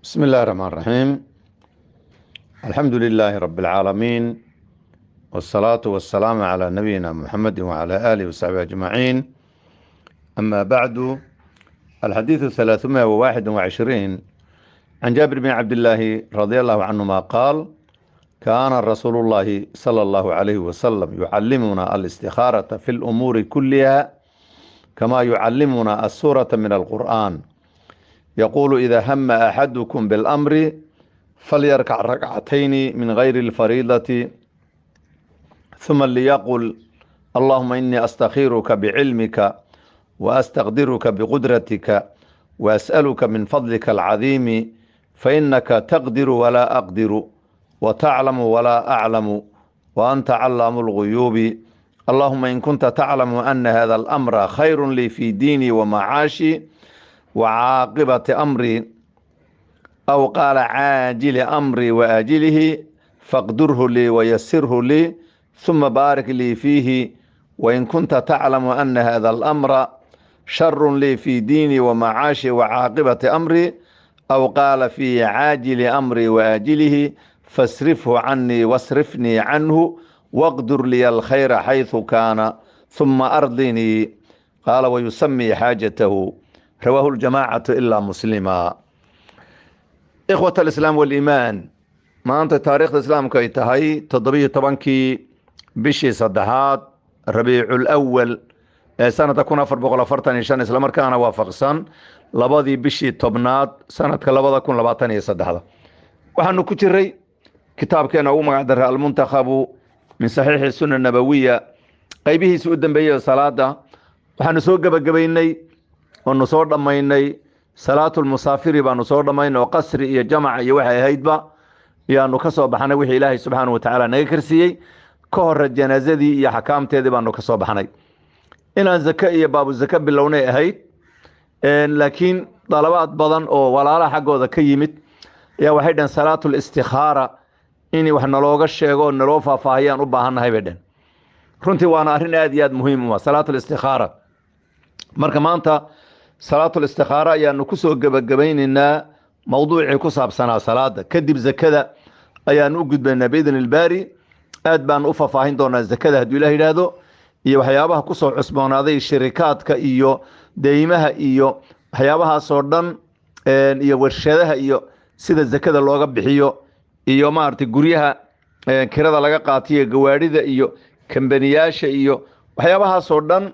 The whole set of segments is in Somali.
بسم الله الرحمن الرحيم، الحمد لله رب العالمين، والصلاة والسلام على نبينا محمد وعلى آله وصحبه أجمعين. أما بعد، الحديث 321: عن جابر بن عبد الله رضي الله عنهما قال: كان رسول الله صلى الله عليه وسلم يعلمنا الاستخارة في الأمور كلها كما يعلمنا السورة من القرآن، يقول: إذا هم أحدكم بالأمر فليركع ركعتين من غير الفريضة، ثم ليقل: اللهم إني أستخيرك بعلمك، وأستقدرك بقدرتك، وأسألك من فضلك العظيم، فإنك تقدر ولا أقدر، وتعلم ولا أعلم، وأنت علام الغيوب. اللهم إن كنت تعلم أن هذا الأمر خير لي في ديني ومعاشي وعاقبة أمري، أو قال عاجل أمري وآجله، فاقدره لي ويسره لي، ثم بارك لي فيه. وإن كنت تعلم أن هذا الأمر شر لي في ديني ومعاشي وعاقبة أمري، أو قال في عاجل أمري وآجله، فاصرفه عني واصرفني عنه، واقدر لي الخير حيث كان، ثم أرضني. قال: ويسمي حاجته. رواه الجماعة إلا مسلما. إخوة الإسلام والإيمان، maanta taariikhda islaamka ay tahay 17-kii bishii saddexaad, Rabiicul Awal, ee sanadka 1445, islamarkaana waafaqsan 2dii bishii 10aad, sanadka 2023da, waxaanu ku jiray kitaabkeena ugu magac daray Almuntakhabu min Saxiixi Sunna Nabawiya, qaybihiisa u dambeeyey oo salaada. Waxaanu soo gebagabaynay oonu soo dhammaynay salaatulmusaafiri baanu soo dhammaynay, oo qasri iyo jamac iyo waxay ahaydba yaanu ka soo baxnay, wixii Ilaahay subxaana wa tacaala naga karsiiyey. Ka hore janaazadii iyo axkaamteedii baanu ka soo baxnay. Inaan zake iyo baabu zake bilownay ahayd, laakiin dalabaad badan oo walaalaha xaggooda ka yimid ayaa waxay dhaheen salaatul istikhaara in wax nalooga sheego oo naloo faahfaahiyaan u baahannahay, bay dhehen. Runtii waana arrin aad iyo aad muhiim u ah salaatul istikhaara. Marka maanta salaatul istikhaara ayaanu kusoo gebagabaynaynaa mowduucii ku saabsanaa salaada. Kadib zakada ayaanu u gudbaynaa biidni Ilbaari. Aad baan u faahfaahin doonaa zakada, hadduu Ilah yidhaahdo, iyo waxyaabaha kusoo cusboonaaday, shirikaadka iyo deymaha iyo waxyaabahaasoo dhan, iyo warshadaha, iyo sida zakada looga bixiyo, iyo maaragtay guryaha kirada laga qaatiyo, gawaadhida iyo kambaniyaasha iyo waxyaabahaasoo dhan,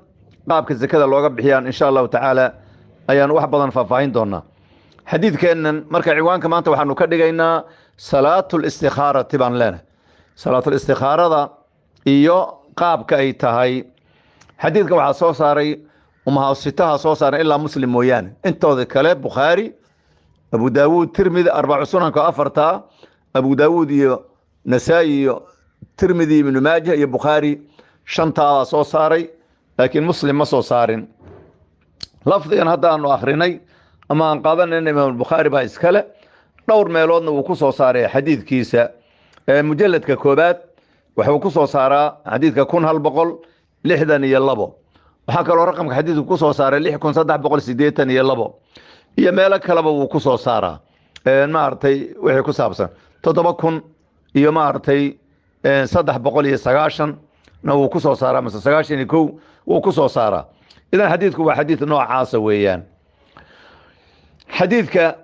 qaabka zakada looga bixiyaan, insha Allahu tacaala, ayaanu wax badan faahfaahin doonaa. Xadiidkeennan marka ciwaanka maanta waxaanu ka dhigaynaa salaatul istikhaarati baan leenahay, salaatul istikhaarada iyo qaabka ay tahay. Xadiidkan waxaa soo saaray umahaasitaha soo saaray ilaa Muslim mooyaane. Intooda kale, Bukhaari, Abu Daawuud, Tirmidi, arbacu sunanka afartaa, Abu Daawuud iyo Nasaa'i iyo Tirmidi, Ibnu Maajah iyo Bukhaari, shantaabaa soo saaray, laakiin Muslim ma soo saarin. Lafdigan hadda aanu akhrinay ama aan qaadanayna Imaam Bukhaari baa iskale. Dhowr meeloodna wuu ku soo saaray xadiidkiisa. Mujalladka koobaad wuxuu ku soo saaraa xadiidka 1162. Waxaa kaloo raqamka xadiidku ku soo saaray 6382, iyo meelo kaleba wuu ku soo saaraa, maaragtay wixii ku saabsan 7000 iyo maaragtay 390 na wuu ku soo saaraa, mase 91 wuu ku soo saaraa. Idan xadiidku waa xadiid noocaasa weeyaan. Xadiidka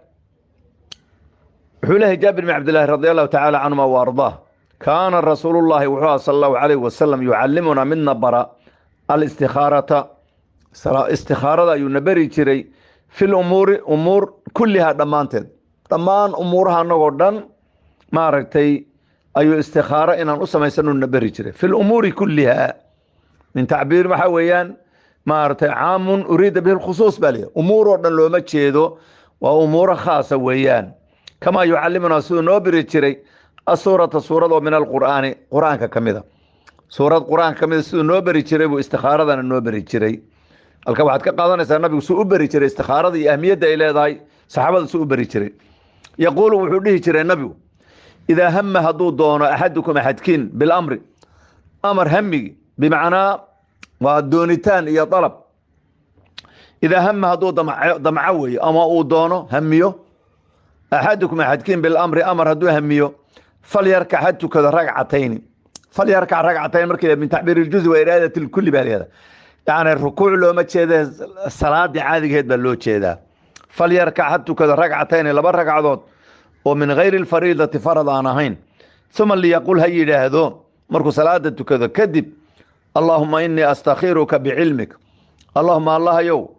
wuxuu leeyahay Jaabir bin Cabdillahi radi Allahu tacala canhuma wa ardaah: kaana rasuulullahi, wuxuu aha, sala Allahu calayh wasalam, yucallimunaa, midna bara, alistikhaarata, istikhaarada ayuuna beri jiray, fi lumuuri, umuur, kullihaa, dhammaanteed, dhammaan umuuraha anagoo dhan, maaragtay, ayuu istikhaaro inaan u samaysano beri jiray. Fi lumuuri kullihaa min tacbiir waxaa weeyaan, maaragtay, caamun uriida bihi lkhusuus baa lihi. Umuur oo dhan looma jeedo, waa umuuro khaasa weeyaan. Kamaa yucallimunaa, siduu noo beri jiray, asuurata, suurad oo min alqur'aani, Qur-aanka ka mida, suurad Qur-aanka ka mida siduu noo beri jiray buu istikaaradana noo beri jiray. Halka waxaad ka qaadanaysaa nabigu suu u beri jiray istikhaarada iyo ahmiyadda ay leedahay, saxaabada suu u beri jiray. Yaquulu, wuxuu dhihi jiray nabigu: idaa hama, hadduu doono, axadukum, axadkiin, bilamri, amar, hamigi bimacnaa waa doonitaan iyo dalab. Idaa hama, hadduu damco weeyo ama uu doono, hamiyo. Axadukum, axadkiin, bilamri, amar hadduu hamiyo, falyarkac, ha tukado, ragcatayni. Falyarkac ragcatayn markii min tacbiir iljuzi wa iraadat ilkulli baa layihahda. Yacni rukuuc looma jeeda, salaadii caadigeed baa loo jeedaa. Falyarkac, ha tukado, ragcatayni, laba ragcadood oo min gayri alfariidati, farad aan ahayn. Uma liyaqul, ha yidhaahdo markuu salaada tukado kadib: Allaahuma inii astakhiruka bicilmik. Allahuma, Allahayow,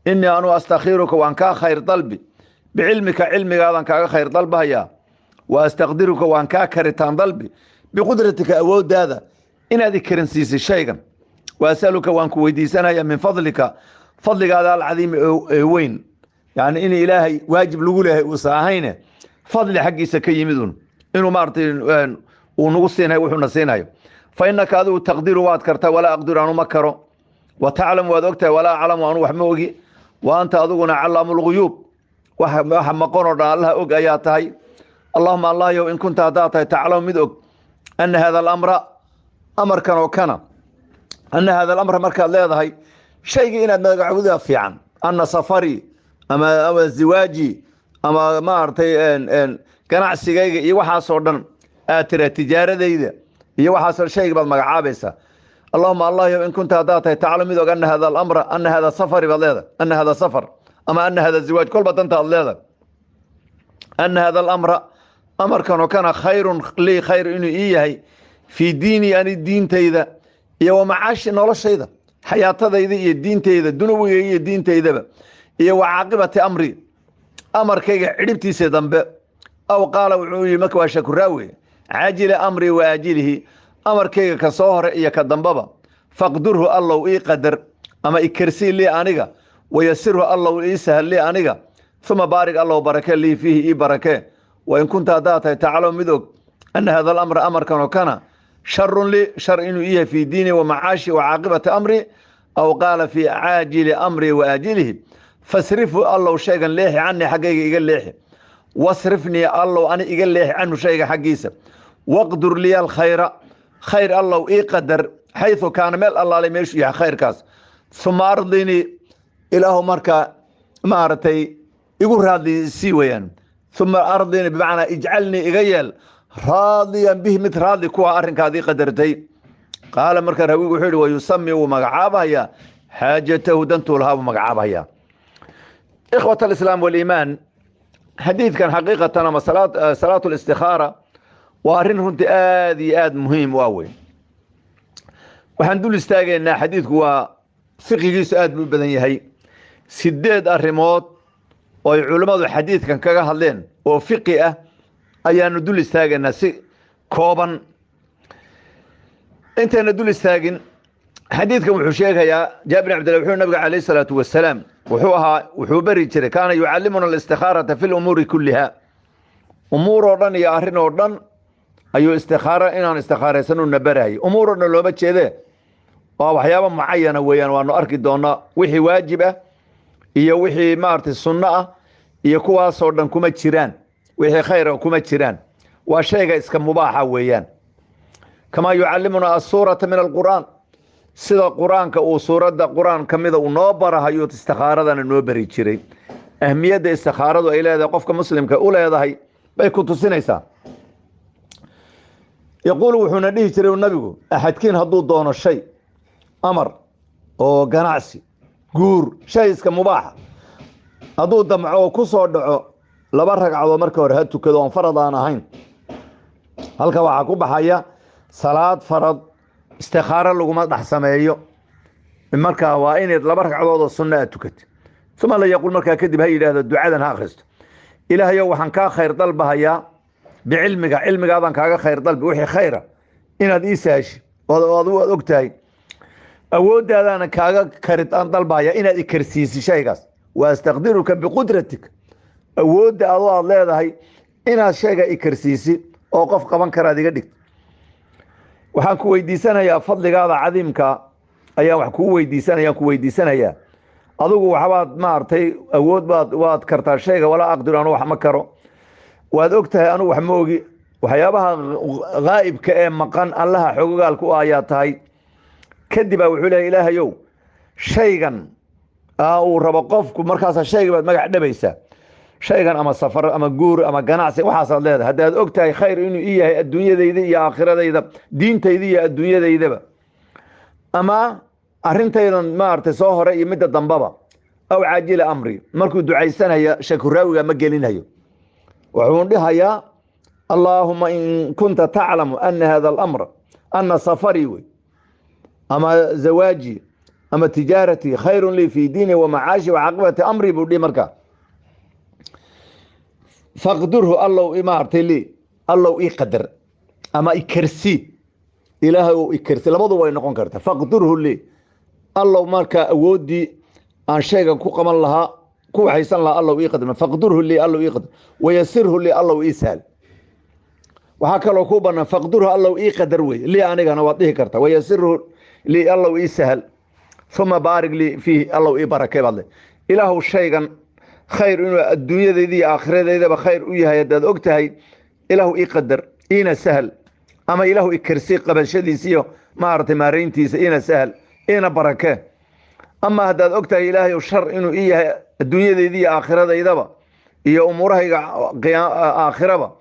inii anuu astakhiruka, waan kaa khayr dalbi, bicilmika, cilmigaadan kaaga khayr dalbahayaa, wa astaqdiruka, waan kaa karitaan dalbi, biqudratika, awooddaada inaad i karansiisay shaygan, wa asaluka, waan ku weydiisanaya, min fadlika, fadligaada, alcadiimi, ee weyn. Yani in Ilaahay waajib lagu leeyahay uusan ahayne, fadli xaggiisa ka yimid un inuu maaragtay uu nagu siinayo wuxuuna siinayo. Fa innaka, adigu, taqdiru, waad kartaa, walaa aqdiru, anu ma karo, wa taclamu, waad ogtahay, walaa aclamu, anu wax ma ogi, wa anta, adiguna, callaamu lguyuub, waxa maqon oo dhan Allaha og ayaa tahay. Allahuma, Allahyow, in kunta, haddaad tahay, taclamu, mid og, ana hada alamra, amarkan oo kana, ana hada alamra markaad leedahay, shaygii inaad magacowda fiican, ana safarii ama ziwaaji ama maaragtay ganacsigayga iyo waxaasoo dhan aad tira, tijaaradayda iyo waxaasoo shayga baad magacaabaysaa. Allahuma, Allahyow, in kunta, haddaad tahay, taclamu, mid og, ana hada alamra, ana hada safari baad leedahay, ana hada safar ama ana hada ziwaaj, kolba danta aad leedahay, ana hada alamra, amarkan oo kana, khayrun lii, khayr inuu ii yahay, fii diinii, ani diintayda, iyo wa macaashi, noloshayda, xayaatadayda iyo diintayda, dunawigayga iyo diintaydaba, iyo wa caaqibati amri, amarkayga cidhibtiisa dambe. Aw qaala, wuxuu yihi, marka waa shakuraawe, caajila amri wa aajilihi, amarkayga ka soo hore iyo ka dambaba. Faqdurhu, Allow ii qadar ama ikarsii, lii, aniga, wayasirhu, Allow ii sahal, lii, aniga, uma baarig, Allow barake, lii fiihi, ii barakee. Wain kunta, haddaad tahay, taclamu, mid og, ana hada alamra, amarkan oo kana, sharun lii, shar inuu ii yahay, fii diini wa macaashi wa caaqibati amri, aw qaala fii caajili amri wa aajilihi, fasrifu, Allow shaygan leexi, canii, xaggayga iga leexi, wasrifnii, Allow ani iga leexi, canhu, shayga xaggiisa, waqdur liya alkhayra, khayr Allow ii qadar, xayثu kaana, meel allaalay meeshuu yahay khayrkaas, uma ardinii, Ilaahu markaa maaragtay igu raadli sii weyaan. Uma ardinii bimacnaa ijcalnii, iga yeel, raadiyan bihi, mid raadli kuwa arrinkaad ii qadartay. Qaala, markaa rawigu wuxuu yihi: wayusami, wuu magacaabahayaa, xaajatahu, dantuu lahaa buu magacaabahayaa. Ikhwat alislaam waliimaan, xadiidkan xaqiiqatan ama salaatu اlistikhaara waa arrin runtii aad iyo aad muhiim u ah wey. Waxaan dul istaagaynaa, xadiidku waa fiqigiisu aad buu u badan yahay. 8 arrimood oo ay culimmadu xadiidkan kaga hadleen oo fiqi ah ayaanu dul istaagaynaa si kooban. Intayna dul istaagin, xadiidkan wuxuu sheegayaa Jaabir bin Abdillah, wuxuu nabiga calayhi salaatu wasalaam wuxuu ahaa, wuxuu bari jiray, kaana yucallimuna alistikhaarata fi lumuuri kulliha, umuur oo dhan iyo arrin oo dhan ayuu istikhaaro inaan istikhaaraysanuna barayay. Umuur oo dhan looma jeedee, waa waxyaabo mucayana weeyaan. Waanu arki doonaa wixii waajib ah iyo wixii maaragtay sunno ah iyo kuwaasoo dhan kuma jiraan, wixii khayra kuma jiraan, waa shayga iska mubaaxa weeyaan. Kamaa yucallimuna asuurata min alqur'aan, sida Qur-aanka uu suuradda Qur-aan ka mida uu noo barahayo istikhaaradana noo bari jiray. Ahmiyadda istikhaaradu ay leedahay, qofka muslimka u leedahay, bay ku tusinaysaa. Yaquulu, wuxuuna dhihi jiray nabigu: axadkiin hadduu doono shay amar oo ganacsi, guur, shay iska mubaaxa hadduu damco oo ku soo dhaco, laba ragcadood marka hore ha tukado oon farad aan ahayn. Halka waxaa ku baxaya salaad farad istikhaaro laguma dhex sameeyo. Markaa waa inayd laba ragcadood oo sunno aad tukatid. Uma la yaquul, markaa kadib ha yidhaahdo, ducadan ha akhristo: Ilaahayow, waxaan kaa khayr dalbahayaa, bicilmiga, cilmigaadaan kaaga khayr dalbi, wixii khayra inaad ii sahashi ood waad og tahay, awooddaadaana kaaga karidaan dalbahaya inaad ikarsiisi shaygaas, wa astaqdiruka biqudratik, awoodda adoo aad leedahay inaad shayga ikarsiisi oo qof qaban karaad iga dhigto. Waxaan ku weydiisanayaa fadligaada cadiimka ayaan wax kuu weydiisanayaan, ku weydiisanayaa. Adigu waxbaad maaragtay awood baad waad kartaa shayga, walaa aqdiru, anu wax ma karo, waad og tahay, anugu wax ma ogi, waxyaabaha ghaa'ibka ee maqan Allaha xogogaalka u ayaa tahay. Kadib baa wuxuu leeyahy: Ilaahayow, shaygan uu rabo qofku, markaasa shayga baad magac dhabaysaa. Shaygan ama safar ama guur ama ganacsi waxaasaad leedahay, haddaad og tahay khayr inuu ii yahay adduunyadayda iyo aakhiradayda, diintayda iyo adduunyadaydaba, ama arrintaydan maaragtay soo hore iyo midda dambaba, aw caajila amri. Markuu ducaysanaya shakuraawiga ma gelinayo, wuxuu dhihayaa: "Allaahuma in kunta taclamu ana hada alamra, ana safarii wey ama zawaajii ama tijaaratii khayrun lii fi diini wa macaashi wa caaqibati amri," buu dhihi. Markaa "faqdurhu," allow maaragtay lii, allow ii qadar ama ikersi, Ilaahay ou ikersi, labadu way noqon karta. "Faqdurhu lii," allow markaa awooddii aan shaygan ku qaban lahaa, ku waxaysan lahaa, allow ii qadar. "Faqdurhu lii," allow ii qadar. "Wayasirhu lii," allow ii sahal. Waxaa kaloo ku bannaan "faqdurhu," allow ii qadar wey, "lii" anigana waad dhihi kartaa. "Wayasirhu lii," allow ii sahal. "Uma baarig lii fiihi," allow ii barakay baad le. Ilaahow shaygan khayr inuu adduunyadayda iyo aakhiradaydaba khayr u yahay haddaad og tahay, ilaahu ii qadar iina sahal, ama ilaahu ikersi qabashadiisa iyo maaragtay maarayntiisa, iina sahal iina barakee. Ama haddaad og tahay, Ilaahay, shar inuu ii yahay adduunyadayda iyo aakhiradaydaba iyo umuurahayga aakhiraba,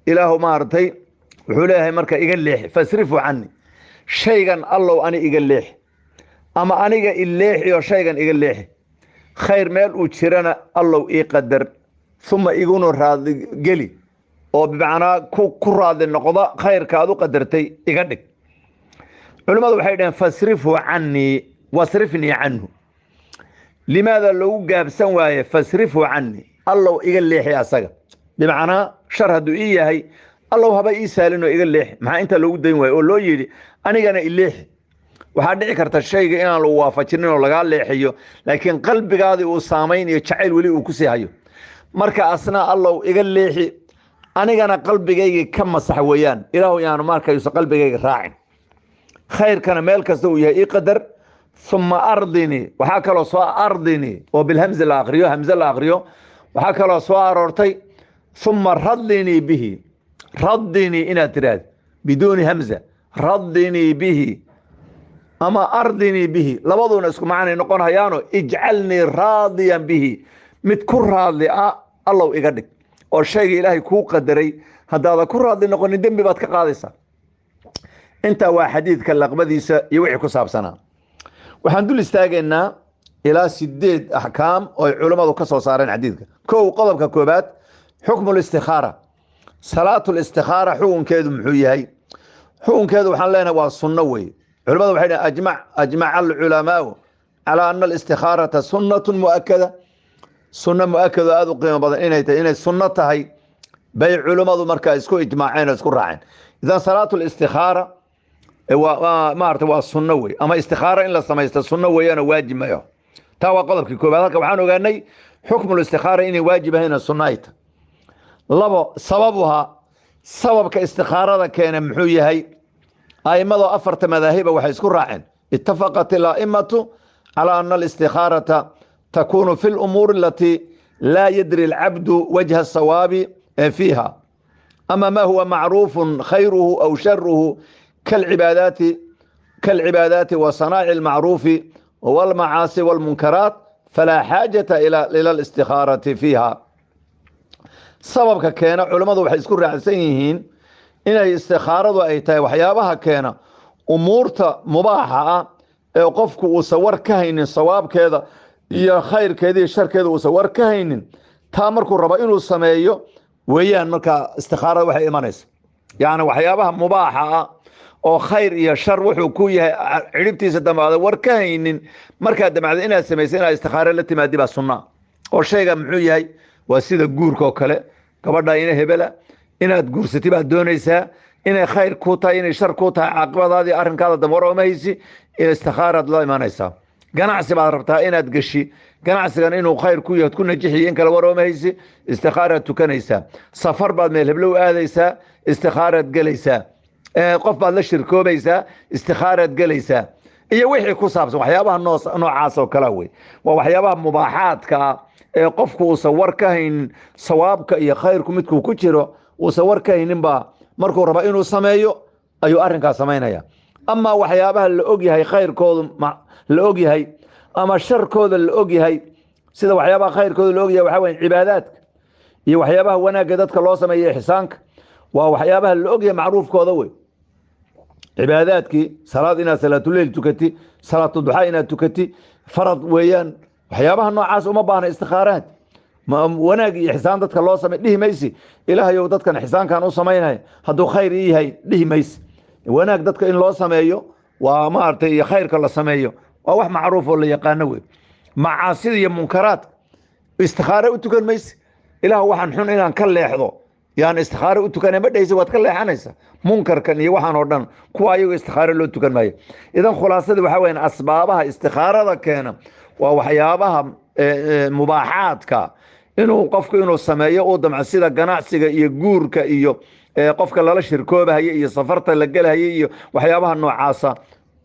ilaahu maaragtay wuxuu leeyahay marka iga leexi. "Fasrifu cani," shaygan allow ani iga leexi, ama aniga ileexi oo shaygan iga leexi. Khayr meel uu jirana allow ii qadar, uma iguna raadli geli, oo bimacnaa ku raadli noqda khayrka aad u qadartay iga dhig. Culimmadu waxay dhaheen: "Fasrifhu canii wasrifnii canhu." Limaada loogu gaabsan waaye "fasrifhu canii," allow iga leexi asaga, bimacnaa shar hadduu ii yahay allow haba ii saalinoo iga leexi? Maxaa intaa loogu dayn waaye oo loo yidhi anigana ileexi? Waxaa dhici karta shayga inaan lagu waafajinin oo lagaa leexiyo, laakiin qalbigaadii uu saamayn iyo jacayl weli uu kusii hayo. Marka asna allow iga leexi, anigana qalbigayga ka masax weeyaan. Ilaahu yaanu markayuusa qalbigayga raacin. Khayrkana meel kasta uu yahay ii qadar. "Uma ardini." Waxaa kaloo soo "ardini" oo bilhamzi la akriyo, hamze la akriyo. Waxaa kaloo soo aroortay "uma radinii bihi," "radinii" inaad tiraahdo biduuni hamza, "radinii bihi" ama "ardinii bihi," labaduna isku macnay noqon hayaano. "Ijcalnii raadiyan bihi," mid ku raadli ah allow iga dhig. Oo shayga Ilaahay kuu qadaray haddaada ku raadli noqonin, dembi baad ka qaadaysaa. Intaa waa xadiidka laqbadiisa iyo wixii ku saabsanaa. Waxaan dul istaagaynaa ilaa 8 axkaam oo ay culammadu ka soo saareen xadiidka. Kow, qodobka koobaad: xukmu listikhaara, salaatu listikhaara xukunkeedu muxuu yahay? Xukunkeedu waxaan leenahay waa sunno weeye. Culamadu waxay dhaheen: ajmaca alculamaau calaa ana alistikhaarata sunnatun mu'akada. Sunno mu'akado aada u qiimo badan inay tahay, inay sunno tahay bay culimmadu markaa isku ijmaaceen oo isku raaceen. Idan salaatu listikhaara waa maarata waa sunno wey, ama istikhaara in la samaysta sunno weeyaanoo waajib mayo. Taa waa qodobkii koobaad. Halka waxaan ogaanay xukmu listikhaara inay waajib ahayna sunno ay tahay. Labo, sababuhaa, sababka istikhaarada keena muxuu yahay? A'immada afarta madaahiba waxay isku raaceen: itafaqat ala'immatu calaa ana alistikhaarata takunu fi lumuuri alatii laa yadri alcabdu wajha asawaabi fiiha, ama ma huwa macruufun khayruhu aw sharuhu kalcibaadaati wa sanaaci almacruufi walmacaasi walmunkaraat, falaa xaajata ila alistikhaarati fiiha. Sababka keena, culimmadu waxay isku raacsan yihiin inay istikhaaradu ay tahay waxyaabaha keena umuurta mubaaxa ah ee qofku uusan war ka haynin sawaabkeeda iyo khayrkeeda iyo sharkeeda uusan war ka haynin. Taa markuu rabo inuu sameeyo weeyaan markaa istikhaarada waxay imanaysa. Yacni waxyaabaha mubaaxa ah oo khayr iyo shar wuxuu ku yahay cidhibtiisa dambe aadan war ka haynin, markaad damacdo inaad samaysa, inaad istikhaaro la timaadi baa sunnaa. Oo shayga muxuu yahay? Waa sida guurka oo kale. Gabadha ina hebela inaad guursatay baad doonaysaa. Inay khayr ku tahay, inay shar ku tahay, caaqibadaadii arrinkaada dambe war ooma haysi, istikhaaraad la imanaysaa. Ganacsi baad rabtaa inaad geshi. Ganacsigan inuu khayr ku yahay, ku najixiyo in kale war ooma haysi, istikhaaraad tukanaysaa. Safar baad meel heblow aadaysaa, istikhaaraad gelaysaa. Qof baad la shirkoobaysaa, istikhaaraad gelaysaa, iyo wixii ku saabsan waxyaabaha noocaas oo kalea wey. Waa waxyaabaha mubaaxaadka ah ee qofku uusan war ka haynin sawaabka iyo khayrku midkuu ku jiro uusan war ka haynin baa markuu raba inuu sameeyo ayuu arrinkaas samaynaya. Amaa waxyaabaha la og yahay khayrkoodu la og yahay ama sharkooda la og yahay, sida waxyaabaha khayrkooda la og yahay waxaa weya cibaadaadka Iyo waxyaabaha wanaagga dadka loo sameeyo, ixsaanka, waa waxyaabaha la ogyahay macruufkooda wey. Cibaadaadkii, salaad inaad salaatuleyl tukati, salaatu duxaa inaad tukati, farad weeyaan. Waxyaabaha noocaas uma baahna istikhaaraad. Wanaag iyo ixsaan dadka loo samey dhihi maysi, "Ilaahayow, dadkan ixsaankan u samaynaya hadduu khayr ii yahay," dhihi maysi. Wanaag dadka in loo sameeyo waa maaragtay, iyo khayrka la sameeyo waa wax macruuf oo la yaqaano wey. Macaasida iyo munkaraadka istikhaare u tukan maysi. "Ilaah, waxaan xun inaan ka leexdo yaan istikhaare u tukana," ma dhehaysa. Waad ka leexanaysa munkarkan iyo waxaan oo dhan. Kuwa ayago istikhaare loo tukan maayo. Idan khulaasadii waxaa weyaan, asbaabaha istikhaarada keena waa waxyaabaha mubaaxaadka inuu qofku inuu sameeyo uu damco, sida ganacsiga iyo guurka iyo qofka lala shirkoobahaya iyo safarta la gelahaya iyo waxyaabaha noocaasa.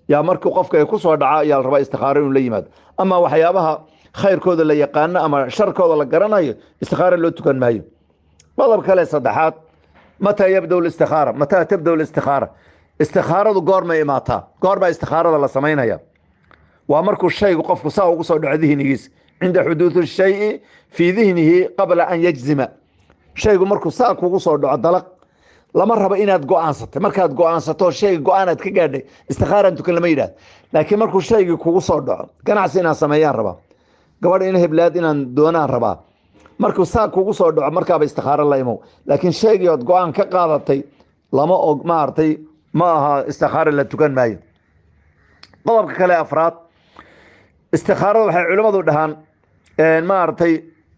Yaa markuu qofka ay ku soo dhaca ayaa la rabaa istikhaaro inuu la yimaado. Ama waxyaabaha khayrkooda la yaqaano ama sharkooda la garanayo istikhaaro loo tukan maayo. Qodob kale saddexaad: mataa yabda listikhaara, mataa tabda listikhaara? Istikhaaradu goormay imaataa? Goormaa istikhaarada la samaynaya? Waa markuu shaygu qofku saa ugu soo dhaco dihnigiisa, cinda xuduudi shayi fii dihnihi qabla an yajzima. Shaygu markuu saa kugu soo dhaco dalaq, lama rabo inaad go-aansatay. Markaad go-aansato, shayga go-aanaad ka gaadhay, istikhaaraan tukan lama yidhahdo. Laakiin markuu shaygii kugu soo dhaco, ganacsi inaan sameeyaan rabaa, gabadha in heblaad inaan doonaan rabaa, markuu saa kugu soo dhaco, markaaba istikhaaro la imow. Laakiin shaygii ood go-aan ka qaadatay lama og, maaragtay, ma aha, istikhaaro la tukan maayo. Qodobka kale afraad, istikhaarada waxay culimmadu dhahaan, maaragtay,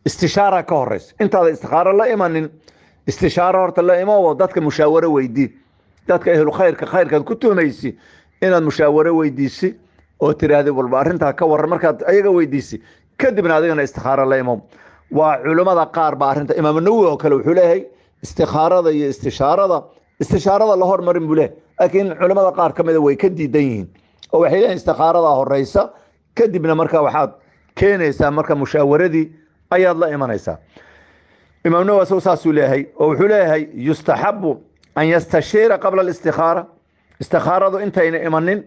istishaara ka horeysa. Intaada istikhaaro la imanin, istishaaro horta la imo. Dadka mushaawaro weydii, dadka ehlu khayrka, khayrkaad ku tuhmaysi inaad mushaawaro weydiisi oo tiraahda, "Walba arrintaa ka warran." Markaad ayaga weydiisi kadibna adigana istikhaaro la imo. Waa culimmada qaar baa arrinta, Imaam Nawowi oo kale wuxuu leeyahay istikhaarada iyo istishaarada, istishaarada la hormarin buu leeyahay. Laakiin culimmada qaar ka mida way ka diidan yihiin oo waxay leeyihin istikhaarada horeysa, kadibna marka waxaad keenaysaa, marka mushaawaradii ayaad la imanaysaa. Imaam Nawowi asagu saasuu leeyahay oo wuxuu leeyahay yustaxabu an yastashiira qabla alistikhaara. Istikhaaradu intayna imanin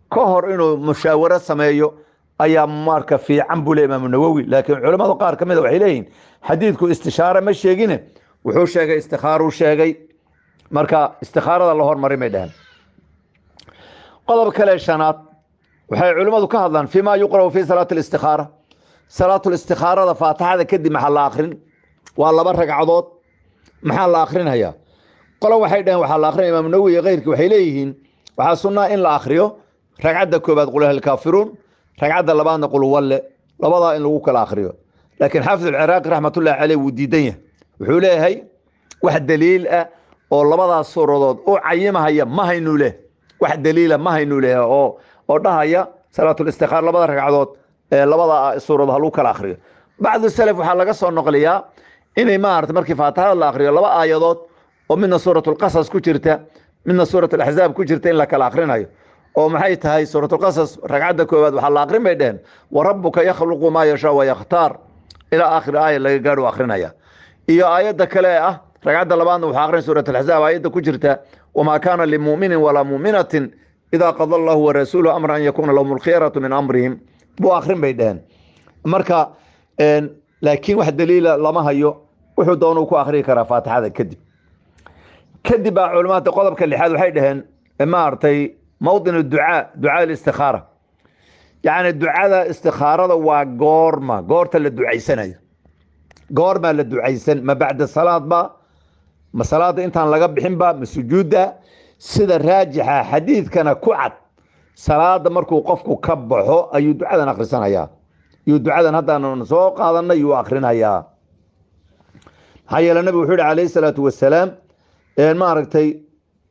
ka hor inuu mushaawaro sameeyo ayaa marka fiican buu leeyahy Imaam Nawowi. Laakiin culimmada qaar ka mida waxay leeyihiin xadiidku istishaare ma sheegine, wuxuu sheegay istikhaaruu sheegay, marka istikhaarada la hormarin bay dhaheen. Qodob kale shanaad, waxay culimmadu ka hadlaan fima yuqra'u fi salaati alistikhaara. Salaatu listikhaarada faatixada kadib maxaa la akrin? Waa laba ragcadood, maxaa la akrinhayaa? Qolo waxay dhaheen waxaa la akrinaya, Imaam Nawowi iyo keyrkii waxay leeyihiin waxaa sunnaa in la akriyo ragcadda koobaad qul alkaafiruun, ragcadda labaadna qul walle, labadaa in lagu kala akriyo. Laakiin Xaafid Alciraaqi raxmatullahi caleyh wuu diidan yahay. Wuxuu leeyahay wax daliil ah oo labadaas suuradood u cayimahaya ma haynuu leh, wax daliila ma haynuu leh oo dhahaya salaatulistikhaar labada ragcadood ee labada suuradood ha lagu kala akriyo. Bacdu salaf waxaa laga soo noqliyaa inay, maarata, markii faatixada la akriyo laba aayadood oo midna suuratulqasas ku jirta, midna suuratulaxzaab ku jirta in la kala akrinayo. Oo maxay tahay? Suuratulqasas ragcadda koowaad waxaa la akrin bay dheheen "Warabuka yakhluqu maa yashaa wayakhtaar" ilaa aakhir aaya laga gaadho akrinaya. Iyo aayadda kale ee ah ragcadda labaadna waxaa akrin suuratulaxzaab aayadda ku jirta "Wamaa kaana limu'minin walaa mu'minatin idaa qada Allahu warasuuluhu amran an yakuuna lahum alkhiyaratu min amrihim" buu akrin bay dheheen. Marka laakiin wax daliila lama hayo. Wuxuu doonuu ku akhriyi karaa faatixada kadib. Kadib baa culimmada qodobka lixaad waxay dhaheen, maaragtay, mawdin ducaa, ducaa alistikhaara, yacni ducada istikhaarada waa goorma, goorta la ducaysanayo? Goormaa la ducaysan? Ma bacda salaad ba? Ma salaada intaan laga bixin ba? Ma sujuudda? Sida raajixa, xadiidkana ku cad, salaada markuu qofku ka baxo ayuu ducadan akhrisanayaa, yuu ducadan haddaanu soo qaadanay yuu akhrinayaa. Maxaa yeele nabigu wuxuu yihi calayhi salaatu wasalaam, maaragtay,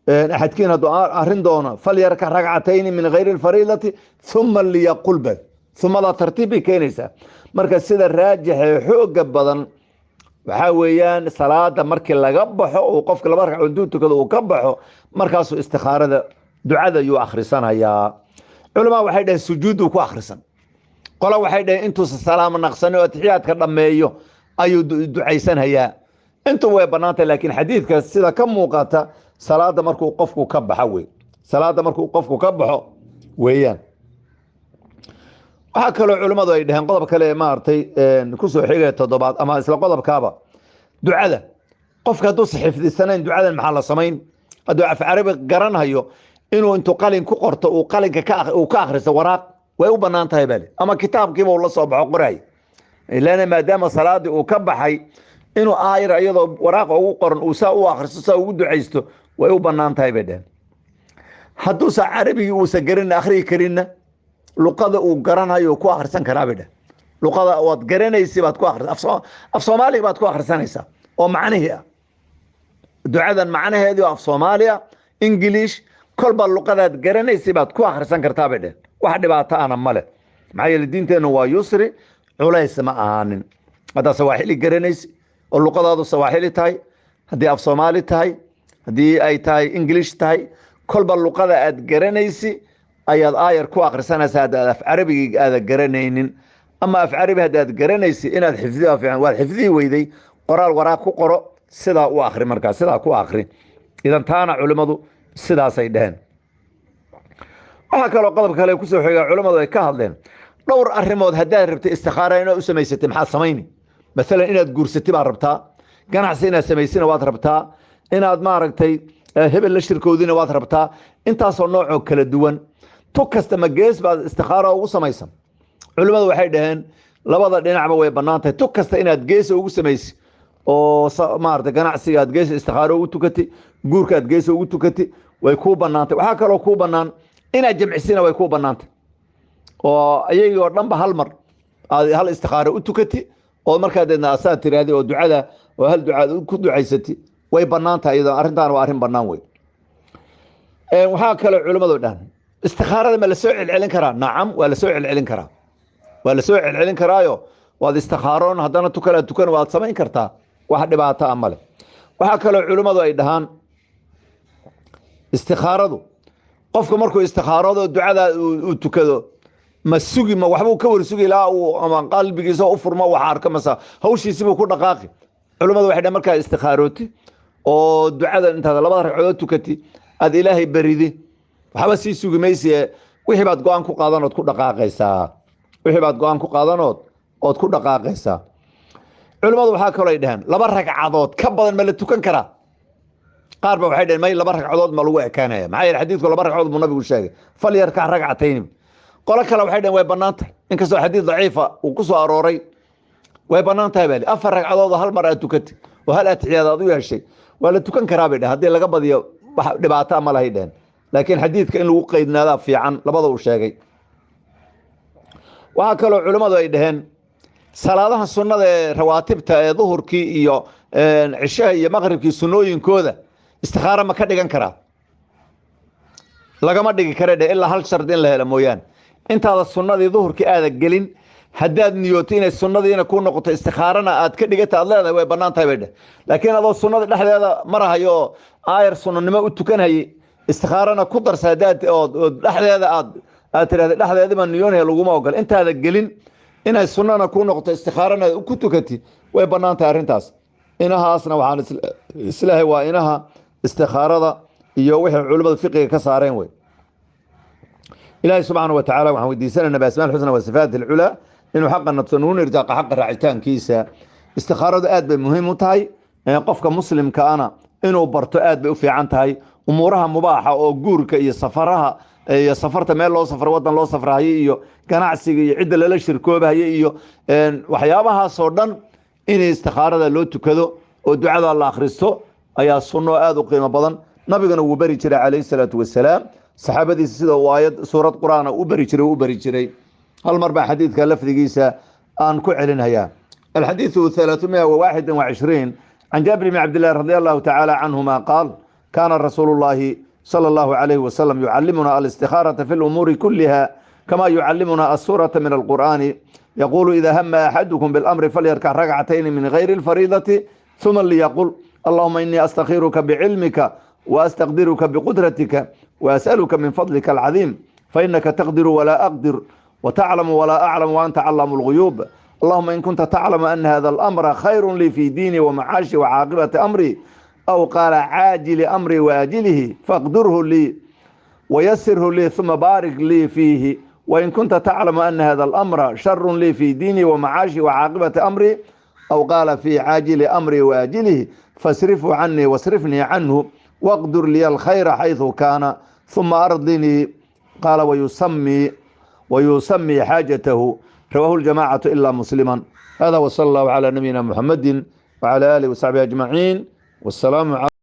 axadkiin hadduu arrin doono, falyarkac ragcatayni min gayri alfariidati uma liyaqul ba. Umadaa tartiib bay keenaysaa. Marka sida raajixee xooga badan waxaa weeyaan salaada markii laga baxo, uu qofka laba ragcadood intuu tukado uu ka baxo, markaasuu istikhaarada ducada yuu akhrisanayaa. Culamaa waxay dhaheen sujuudduu ku akhrisan. Qola waxay dhaheen intuusa salaamo naqsanin oo atixiyaadka dhammeeyo ayuu ducaysanhayaa. Intu way bannaantay, laakiin xadiidka sida ka muuqata salaada markuu qofku ka baxo wey, salaada markuu qofku ka baxo weeyaan. Waxaa kaloo culimmadu ay dhaheen qodob kale, maaragtay, kusoo xigaya toddobaad ama isla qodobkaaba, Ducada qofka hadduusa xifdisanayn ducadan maxaa la samayn? Hadduu af carabi garanhayo, inuu intuu qalin ku qorto uu qalinka uu ka akhristo waraaq way u bannaan tahay bale, ama kitaabkiiba uu la soo baxo qoray, ilana maadaama salaadii uu ka baxay, inuu aayar iyadoo waraaqa ugu qoran uu saa u akhristo, saa ugu ducaysto, way u bannaan tahay bay dheheen. Hadduusa carabigii uusa garan akhriyi karinna, luqada uu garanhayo ku akhrisan karaa bay dheheen. Luqada waad garanaysi baad ku akhris, af Soomaaliga baad ku akhrisanaysaa oo macnihii ah, ducadan macnaheedii oo af Soomaaliya, English, kolba luqadaad garanaysay baad ku akhrisan kartaa bay dheheen. Wax dhibaato ana male, maxaa yeele diinteennu waa yusri, culays ma ahaanin. Haddaad Sawaaxili garanaysi oo luqadaadu Sawaaxili tahay, haddii af Soomaali tahay, haddii ay tahay English tahay, kolba luqada aad garanaysi ayaad aayar ku akhrisanaysaa. Haddaad af Carabigii aada garanaynin ama af Carabi haddaad garanaysi inaad xifdidaa fiican, waad xifdihi weyday, qoraal waraaq ku qoro, sidaa u akhri, markaa sidaa ku akhri. Idan taana culimmadu sidaasay dheheen. Waxaa kaloo qodobka kale kusoo xigaa culimmadu ay ka hadleen dhowr arrimood. Haddaad rabtay istikhaara inaad u samaysatay, maxaad samayni? Masalan, inaad guursatay baad rabtaa, ganacsi inaad samaysina waad rabtaa, inaad maaragtay hebel la shirkoodina waad rabtaa, intaasoo noocoo kala duwan, tu kasta ma gees baad istikhaara ugu samaysan? Culimmadu waxay dhaheen labada dhinacba way bannaan tahay. Tu kasta inaad geesa ugu samaysi oo maarata ganacsiga aad geesa istikhaaro ugu tukatay, guurka aad geesa ugu tukatay, way kuu bannaantay. Waxaa kaloo kuu bannaan inaad jamcisina, way kuu bannaantay, oo ayagii oo dhanba hal mar aad hal istikhaaro u tukati oo markaa deedna asaad tiraahdi oo ducada oo hal ducaad ku ducaysati, way bannaan tahay iyadoo arrintaana waa arrin bannaan wey. Waxaa kaloo culimmadu dhahan, istikhaarada ma la soo celcelin karaa? Nacam, waa la soo celcelin karaa, waa la soo celcelin karaayo. Waad istikhaaroon, haddana tukala tukan, waad samayn kartaa, wax dhibaato ah male. Waxaa kaloo culimmadu ay dhahaan, istikhaaradu qofka markuu istikhaarado ducada uu tukado, ma sugi, ma waxbuu ka warsugi ilaa uu ama qalbigiisa u furmo wax arko, mase hawshiisibuu ku dhaqaaqi? Culimmadu waxay dhahan, markaad istikharooti oo ducada intaad labada ragcadood tukati aad Ilaahay baridi, waxba sii sugi maysie, wixii baad go-aan ku qaadanood ku dhaqaaqaysaa, wixii baad go-aan ku qaadanood ood ku dhaqaaqaysaa. Culimmadu waxaa kaloo ay dhaheen, laba ragcadood ka badan ma la tukan karaa? Qaar ba waxay dhaheen may, laba ragcadood ma lagu ekaanaya, maxaa yeele xadiidku laba ragcadood buu nabigu sheegay, falyarkac ragcatayni. Qolo kale waxay dhaheen way bannaan tahay, inkastoo xadiid daciifa uu ku soo arooray, way bannaan tahay baa li. Afar ragcadood oo hal mar aad tukatay oo hal atixiyaad aad u yeeshay waa la tukan karaa bay dhaheen. Haddii laga badiyo wax dhibaato ma lahay dhaheen, laakiin xadiidka in lagu qaydnaadaa fiican labada uu sheegay. Waxaa kaloo culimmadu ay dhaheen, salaadaha sunnada ee rawaatibta ee duhurkii iyo cishaha iyo maqribkii sunnooyinkooda istikhaara ma ka dhigan karaa? Lagama dhigi kare dheh, ilaa hal shardi in la helo mooyaane. Intaada sunnadii duhurkii aada gelin haddaad niyooto inay sunnadiina ku noqoto, istikhaarana aad ka dhigata aad leedahay, way bannaan tahay bay dheh. Laakiin adoo sunnada dhexdeeda marahayo oo aayar sunnanimo u tukanhayay istikhaarana ku darsa haddaad oo dhexdeeda aad tidhahda dhexdeediba niyoonaya, laguma ogola. Intaada gelin inay sunnana ku noqoto, istikhaarana ku tukati, way bannaan tahay arrintaas. Inahaasna waxaan islahay waa inaha istikhaarada iyo wixii culimmada fiqiga ka saareen wey. Ilaahay subxaana wa tacaala waxaan weydiisanayna biasmaa alxusna wa sifaati alculaa inuu xaqa nabsanuun irjaaqa xaqa raacitaankiisa. Istikhaaradu aad bay muhiim u tahay, qofka muslimka ana inuu barto aad bay u fiican tahay. Umuuraha mubaaxa oo guurka iyo safaraha iyo safarta meel loo safro, wadan loo safrahaye, iyo ganacsiga iyo cidda lala shirkoobahaye iyo waxyaabahaasoo dhan, in istikhaarada loo tukado oo ducada la akhristo ayaa sunno aad u qiimo badan. Nabiguna wuu beri jiray calayhi salaatu wasalaam saxaabadiisa, sida uu aayad suurad qur-aana u beri jiray u beri jiray. Hal mar baa xadiidka lafdigiisa aan ku celinhayaa. Alxadiidu 321 can Jaabir bni Cabdillahi radi allahu tacaala canhuma qaal: kaana rasuulu llahi sala allahu calayhi wasalam yucalimuna alistikhاarata fi lumuuri kuliha kama yucalimuna asurata min alqur'ani. Yaqulu: ida hama axadukum biاlamri falyarkac ragcatayni min gayri اlfariidati, ثuma liyaqul: allahuma inii astakhiruka bicilmika waastaqdiruka biqudratika waas'aluka min fadlika alcadiim, fainaka taqdiru walaa aqdir, وتعلم ولا أعلم، وأنت علام الغيوب. اللهم إن كنت تعلم أن هذا الأمر خير لي في ديني ومعاشي وعاقبة أمري، أو قال عاجل أمري وآجله، فاقدره لي ويسره لي ثم بارك لي فيه. وإن كنت تعلم أن هذا الأمر شر لي في ديني ومعاشي وعاقبة أمري، Aw qaala fii caajili amrii waajilihi fasrifhu canii wasrifnii canhu waqdur liya alkhayra xayثu kaana huma ardinii. Qaala wayusamii xaajatahu. Rawaahu ljamaacatu ilaa muslima. Hada wsala allahu calى nabiyina muxamadi wcalى alihi wasaxbihi ajmaciin. Wasalaamu.